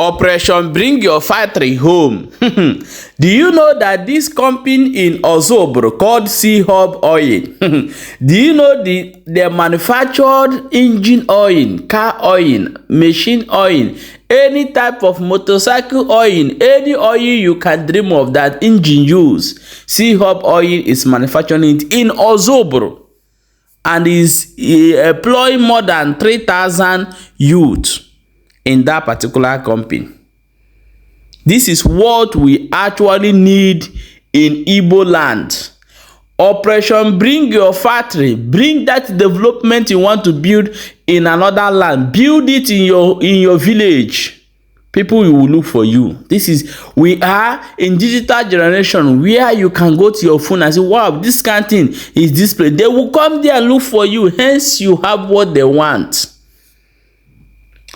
Operation Bring Your Factory Home. Do you know that this company in Ozubulu called Sea Hub Oil? Do you know they manufactured engine oil, car oil, machine oil, any type of motorcycle oil, any oil you can dream of that engine use? Sea Hub Oil is manufacturing it in Ozubulu and is employing more than 3,000 youth in that particular company. This is what we actually need in Igbo land. Operation Bring Your Factory, bring that development you want to build in another land, build it in your village. People will look for you. This is we are in digital generation where you can go to your phone and say, "Wow, this kind of thing is displayed." They will come there and look for you. Hence, you have what they want.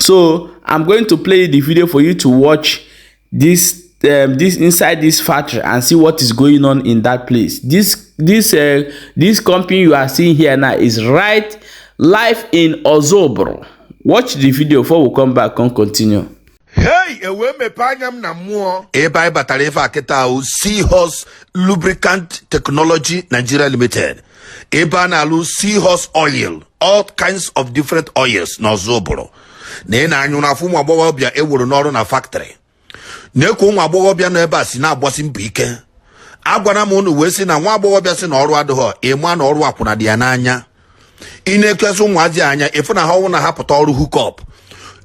So I'm going to play the video for you to watch this inside this factory and see what is going on in that place. This company you are seeing here now is right live in Ozubulu. Watch the video before we come back and continue. Hei, ewee mepee anya m na mmụọ. Ebe anyị batara ife a kịta ahụ, Seahorse Lubricant Technology Nigeria Limited, ebe a na-alụ Seahorse oil, all kinds of different oils n'Ozubulu. Na ị na-anyụ n'afọ ụmụ agbọghọbịa ewuru n'ọrụ na factory na-ekwu, ụmụ agbọghọbịa nọ ebe a si na-agbasi mbọ ike. Agwara m unu wee sị na nwa agbọghọbịa sị na ọrụ adịghọ, ịma na ọrụ akwụna dị ya n'anya. Ị na-ekesị ụmụazị anya, ịfụ na ha ọnwụ na ha pụta ọrụ hookup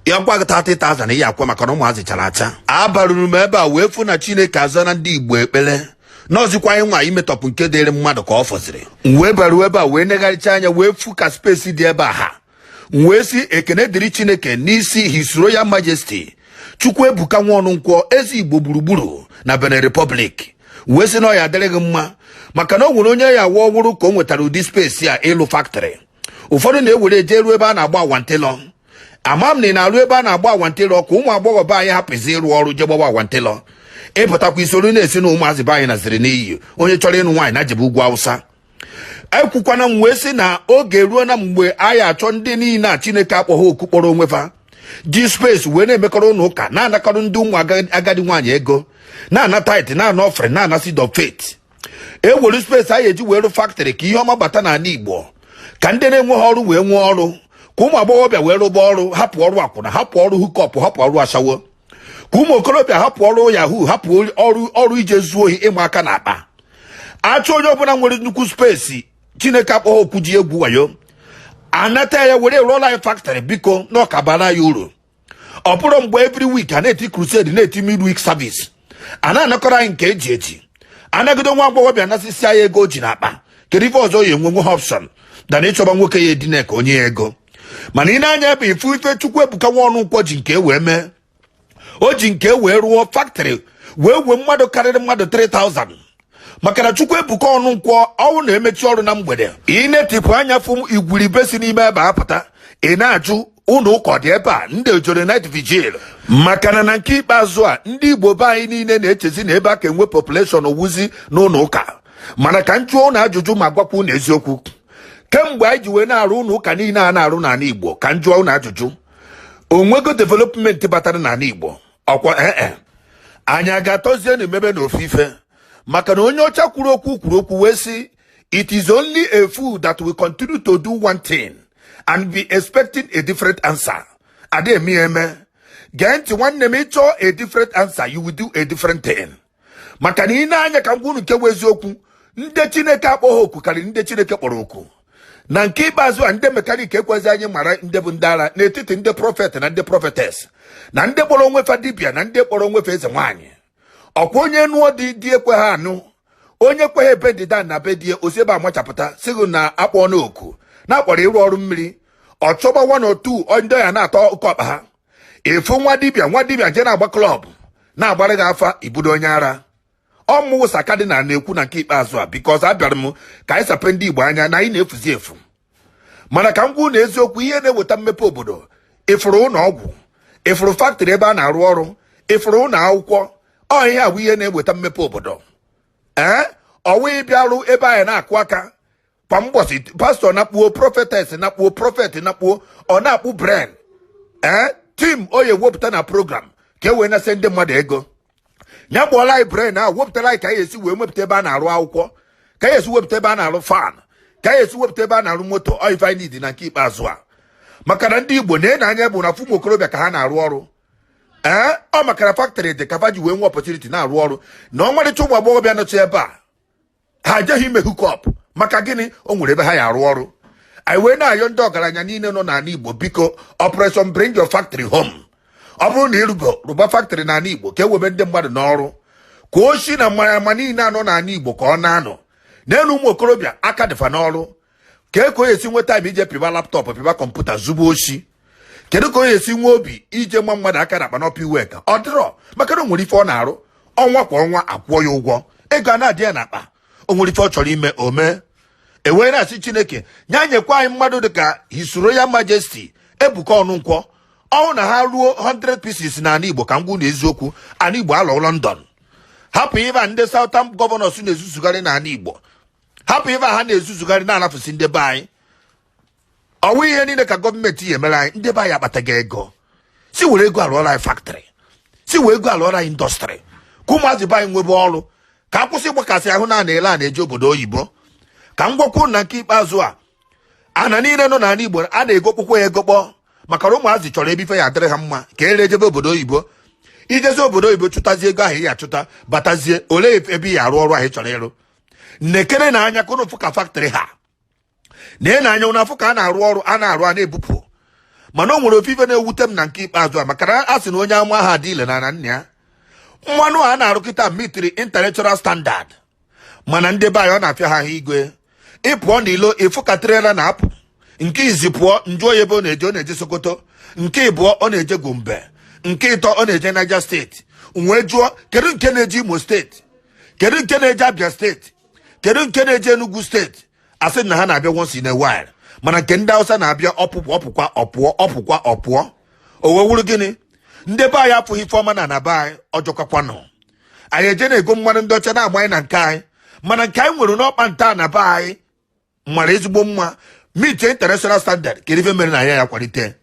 ya gwa gị 30,000 ya akwa, maka na ụmụazị chara acha. Abaruru m ebe a wee fụ na Chineke aza na ndị Igbo ekpere n'ọzikwa anyị nwa imetọpụ nke dịrị mmadụ ka ọ fọziri. M wee baruo ebe a wee negharịcha anya, wee fụ ka space dị ebe a ha. M wee sị, ekene dịrị Chineke n'isi His Royal Majesty Chukwuebuka Nwankwọ, eze Igbo gburugburu na Benin Republic. Wee sị na ọ ya adịrị gị mma, maka na o nwere onye ya awa ọwụrụ ka o nwetara ụdị space a ịlụ factory. Ụfọdụ na-ewere eje ruo ebe a na-agba awantịlọ. Ama m na ị na-arụ ebe a na-agba awantịlọ, ka ụmụ agbọghọ be anyị hapụzi ịrụ ọrụ je gbawa awantịlọ. Ịpụtakwa isoro na-esi na ụmụazị be anyị naziri n'iyi. Onye chọrọ ịnụ nwaanyị na jebe ugwu Awụsa. Ekwukwana m wee sị na oge ruo na mgbe anyị achọ ndị niile a Chineke akpọghị oku, kpọrọ onwe fa, ji space wee na-emekọrọ ụlọ ụka, na-anakọrọ ndị ụmụ agadi nwaanyị ego, na-ana tithe, na-ana offering, na-ana seed of faith. Ewere space anyị eji wee rụ factory ka ihe ọma bata n'ala Igbo, ka ndị na-enweghị ọrụ wee nwee ọrụ, ka ụmụ agbọghọbịa wee rụba ọrụ, hapụ ọrụ akwụna, hapụ ọrụ hookup, hapụ ọrụ ashawo, ka ụmụ okorobịa hapụ ọrụ yahoo, hapụ ọrụ ije zuo ohi, ịma aka n'akpa. Achọ onye ọbụla nwere nnukwu space Chineke akpọghị okwu ji egwu wayo, anata ya were rụọla anyị factory, biko, na ọka bara ya uru. Ọ bụrụ mgbe every week a na-eti crusade, na-eti midweek service, a na-anakọrọ anyị nke eji eji anagide. Nwa agbọghọbịa nasịsị anyị ego o ji n'akpa, kedu ife ọzọ ya enwe? Nwe option dana ịchọba nwoke ya edina ka onye ya ego. Mana ị na-anya ebe ifu ife Chukwuebuka Nwankwọ ji nke wee mee, o ji nke wee rụọ factory, wee wee mmadụ karịrị mmadụ 3000, maka na Chukwuebuka Ọnụnkwọ ọnwụ na-emechi ọrụ na mgbede. Ị na-etipụ anya fụ igwuribe si n'ime ebe a pụta, ị na-ajụ ụlọ ụka dị ebe a, ndị ejore night vigil. Maka na na nke ikpeazụ a, ndị Igbo be anyị niile na-echezi na ebe a ka enwe population wuzi n'ụlọ ụka. Mana ka m jụọ ụnụ ajụjụ ma gwakwa ụnụ eziokwu, kemgbe anyị ji wee na-arụ ụlọ ụka niile a na-arụ n'ala Igbo, ka m jụọ ụnụ ajụjụ, onwego development batara n'ala Igbo? Ọkwa ee, anyị a ga-atọzie na emebe n'ofufe? Maka na onye ọcha kwuru okwu, kwuru okwu wee sị, "It is only a fool that will continue to do one thing and be expecting a different answer." Ada eme ya eme. Gee ntị, nwanne m, ịchọọ a different answer, you will do a different thing. Maka na ị na-anya ka m gwa unu nke bụ eziokwu, ndị Chineke akpọghị oku karịrị ndị Chineke kpọrọ oku. Na nke ikpeazụ a, ndị mechanic ekwezi anyị mara ndị bụ ndị ara n'etiti ndị prophet na ndị prophetess na ndị kpọrọ onwe fa dibịa na ndị kpọrọ onwe fa eze nwaanyị. Ọkwa onye nụọ dị di ekwe ha anụ, onye kweghị ebe ndịda na be die osi ebe amachapụta sịghị na akpọ n'oku na-akpọrọ ịrụ ọrụ mmiri, ọ chọba one or two ndị ya na-atọ oke ọkpa ha. Ịfụ nwa dibịa, nwa dibịa nje na-agba club na-agbara gị afa, ibudo onye ara. Ọmụwụ sakadina na-ekwu na nke ikpeazụ a, because abịara m ka anyị sape ndị Igbo anya na anyị na-efuzi efu. Mana ka m gwa unu eziokwu, ihe na-eweta mmepe obodo, ịfụrụ ụlọ ọgwụ, ịfụrụ factory ebe a na-arụ ọrụ, ịfụrụ ụlọ akwụkwọ, ọ ihe a bụ ihe na-eweta mmepe obodo. Ee, ọwa ịbịarụ ebe anyị na-akụ aka kwa mbọsị, pastor na-akpuo, prophetess na-akpuo, prophet na-akpuo, ọ na-akpụ brain. Ee, tim oye wepụta na program Ka e wee nasị ndị mmadụ ego. Ya kpọọla anyị brain ahụ, wepụtara anyị ka anyị esi wee wepụta ebe a na-arụ akwụkwọ, ka anyị esi wepụta ebe a na-arụ fan, ka anyị esi wepụta ebe a na-arụ moto. Ọ ife anyị dị na nke ikpeazụ a, maka na ndị Igbo na anya bụ na fụ ụmụ okorobịa ka ha na-arụ ọrụ. Ee, ọ maka na factory dị ka fa ji wee nwee opportunity na-arụ ọrụ, na ọnwarịcha ụmụ agbọghọbịa nọcha ebe a, ha ejeghị ime hookup. Maka gịnị? O nwere ebe ha ya arụ ọrụ. Anyị wee na-ayọ ndị ọgaranya niile nọ n'ala Igbo, biko, Operation Bring Your Factory Home. Ọ bụrụ na ịrụgo, rụba factory n'ala Igbo ka e webe ndị mmadụ n'ọrụ, ka o si na mmanya ma niile anọ n'ala Igbo ka ọ na-anọ n'elu. Ụmụ okorobịa aka dịfa n'ọrụ, ka e ka o esi nweta ime ije pịba laptop, pịba kọmputa, zugbo oshi? Kedu ka o esi nwee obi ije nwa mmadụ aka na akpa n'ọpụ iwe ka ọ dịrọ? Maka na o nwere ife ọ na-arụ, ọnwa kwa ọnwa akwụọ ya ụgwọ, ego a na-adị ya n'akpa. O nwere ife ọ chọrọ ime, o mee. Ewee na-asị Chineke nye nyekwa anyị mmadụ dịka His Royal Majesty Ebuka Ọnụnkwọ. Ọnwụ na ha ruo 100 pieces n'ala Igbo, ka m gwu na eziokwu, ala Igbo alọ London. Hapụ ibe a ndị Southern Governors na-ezuzugharị n'ala Igbo, hapụ ibe a ha na-ezuzugharị na-alafụsị ndị be anyị. Ọwụ ihe niile ka gọọmenti ya emere anyị. Ndị be anyị akpataghị ego, si were ego alụọla anyị factory, si were ego alụọla anyị industry, ka ụmụazị be anyị nwebe ọrụ, ka a kwụsị ịgbakasị ahụ na na-ele a na-eje obodo oyibo. Ka m gwakwu na nke ikpeazụ a, ana niile nọ n'ala Igbo a na-egokpukwa ya egokpọ, maka na ụmụazị chọrọ ebe ife ya adịrị ha mma, ka ere ejebe obodo oyibo. Ijezi obodo oyibo, chụtazie ego ahụ ị ya achụta, batazie, olee ebe ị ya arụ ọrụ ahụ ị chọrọ ịrụ? Nnekere na anya ka ụnụ fụ ka factory ha na na anya ụnụ afụ ka a na-arụ ọrụ, a na-arụ, a na-ebupụ. Mana o nwere ofe ife na-ewute m na nke ikpeazụ a, maka na a sị na onye ama ha dị ile na na nna ya. Mmanụ a na-arụ kịta meetiri international standard, mana ndị be anyị, ọ na-afịa ha ahụ igwe. Ịpụọ n'ilo, ịfụ ka trailer na-apụ. Nke izi pụọ, njụọ ya ebe ọ na-eje, ọ na-eje Sokoto. Nke ịbụọ, ọ na-eje Gombe. Nke ịtọ, ọ na-eje Niger Steeti. Wee jụọ, kedu nke na-eje Imo Steeti? Kedu nke na-eje Abia Steeti? Kedu nke na-eje Enugu Steeti? Asị na ha na-abịa once in a while, mana nke ndị Hausa na-abịa, ọpụpụ ọpụkwa ọpụọ, ọpụkwa ọpụọ. O wee wuru gịnị? Ndị be anyị apụghị ife ọma na be anyị ọjọkakwanụ. Anyị eje na-ego mmanụ ndị ọcha na-agba anyị na nke anyị, mana nke anyị nwere n'ọkpa nta na be anyị mara ezigbo mma, meet international standard. Kedu ife mere na ya ya kwalite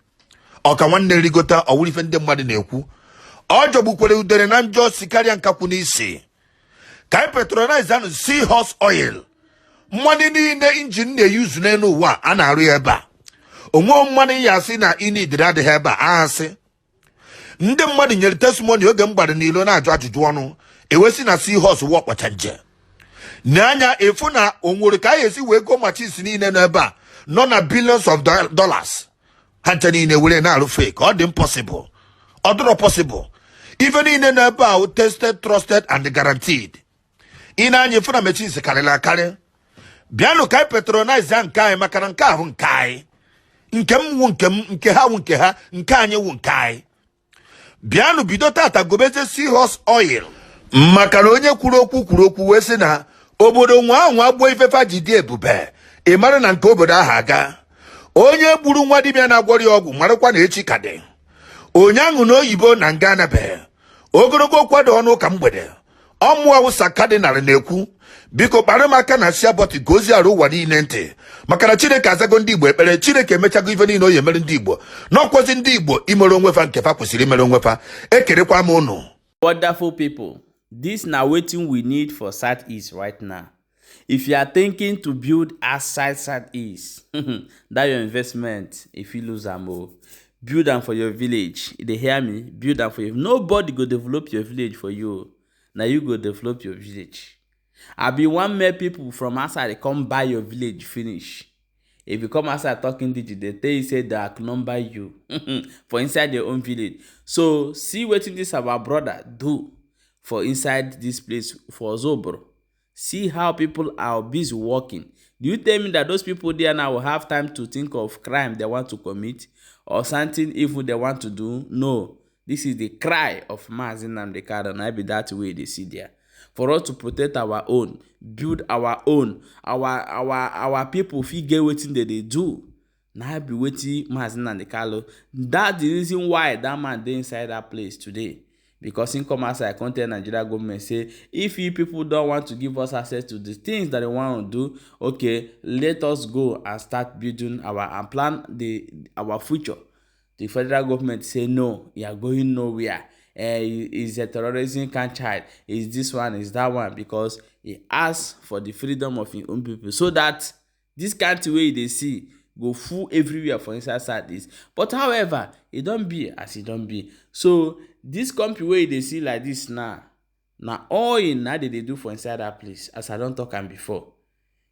ọka nwanne rigota? Ọwụrụ ife ndị mmadụ na-ekwu, ọ jọgbukwere udere na njọ si karịa nkakwụ n'isi. Ka anyị patronize anụ Seahorse Oil. Mmanụ niile engine na-eyuzu n'elu ụwa a na-arụ ya ebe a. Onwe mmanụ ya asị na inidiri adịghị ebe a. Asị ndị mmadụ nyere testimony oge m gbara n'ilo na-ajụ ajụjụ ọnụ, ewesị na Seahorse wụ ọkpacha nje n'anya. Efu na o nwere ka anyị esi wee go machines niile nọ ebe a nọ na billions of dollars, ha nche niile were na-arụ fake. Ọ dị impossible, ọ dịrọ possible. Ife niile nọ ebe a tested, trusted and guaranteed. Ị na-anya efu na machines karịrị akarị. Bịanụ ka anyị patronize nke anyị, maka na nke ahụ nke anyị, nke m wụ nke m, nke ha wụ nke ha, nke anyị wụ nke anyị. Bịanụ bido tata gobeze Seahorse Oil, maka na onye kwuru okwu kwuru okwu wee sị na obodo nwa anwa gbuo ifefa ji dị ebube. Ị mara na nke obodo ahụ aga. Onye gburu nwa dibịa na-agwọrọ ya ọgwụ, marakwa na echi ka dị. Onye aṅụ na oyibo na nga anabe ogologo kwado ọnụ ụka mgbede. Ọmụ awụsa cardinal na-ekwu, biko kpara m aka na share button ka ozi arụ ụwa niile ntị, maka na Chineke azago ndị Igbo ekpere. Chineke emechago ife niile o yi emere ndị Igbo, n'ọkwazi ndị Igbo imere onwe fa nke fa kwesịrị imere onwe fa. Ekerekwa m ụnụ. Wonderful people, this na wetin we need for Southeast right now. If you are thinking to build outside Southeast, that your investment, if you lose am o. Build am for your village. You dey hear me? Build am for you. Nobody go develop your village for you o. Na you go develop your village. Abi wan make people from outside come buy your village finish? If you come outside talking digi, they tell you say they outnumber you for inside your own village. So see wetin this our brother do for inside this place for Ozubulu. See how people are busy working. Do you tell me that those people there now will have time to think of crime they want to commit or something evil they want to do? No. This is the cry of Mazi Nnamdi Kanu, na be that way they see there. For us to protect our own, build our own, our people fit get wetin dem dey do. Na be wetin Mazi Nnamdi Kanu. That the reason why that man dey inside that place today. Because him come outside come tell Nigeria government say, if you people don't want to give us access to the things that they want to do, okay, let us go and start building our and plan the our future. The federal government say no, you are going nowhere. Is a terrorism kind child, is this one, is that one, because he ask for the freedom of him own people so that this kind thing wey you dey see go full everywhere for inside Southeast. But however, e don be as e don be. So this company wey you dey see like this now, na oil na dem dey do for inside that place, as I don talk am before.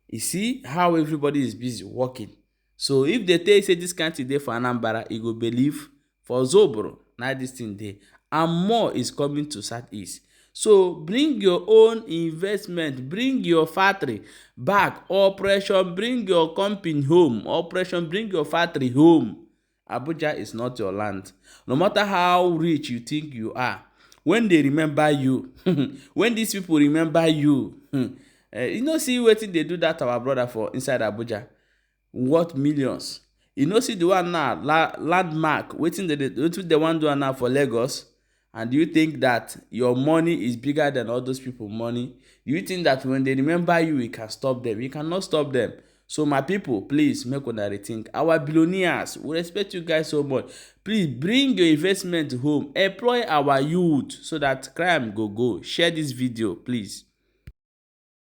You see how everybody is busy working. So if they tell you say this kind thing dey for Anambra, you go believe? For Ozubulu na this thing dey, and more is coming to Southeast. So bring your own investment, bring your factory back. Operation bring your company home, operation bring your factory home. Abuja is not your land. No matter how rich you think you are, when they remember you, when these people remember you, you no see wetin dey do that our brother for inside Abuja, worth millions. You no see the one now, Landmark, wetin dey wetin they wan do am now for Lagos? And do you think that your money is bigger than all those people money? Do you think that when they remember you, you can stop them? You cannot stop them. So my people, please make una rethink. Our billionaires, we respect you guys so much. Please bring your investment home. Employ our youth so that crime go go. Share this video, please.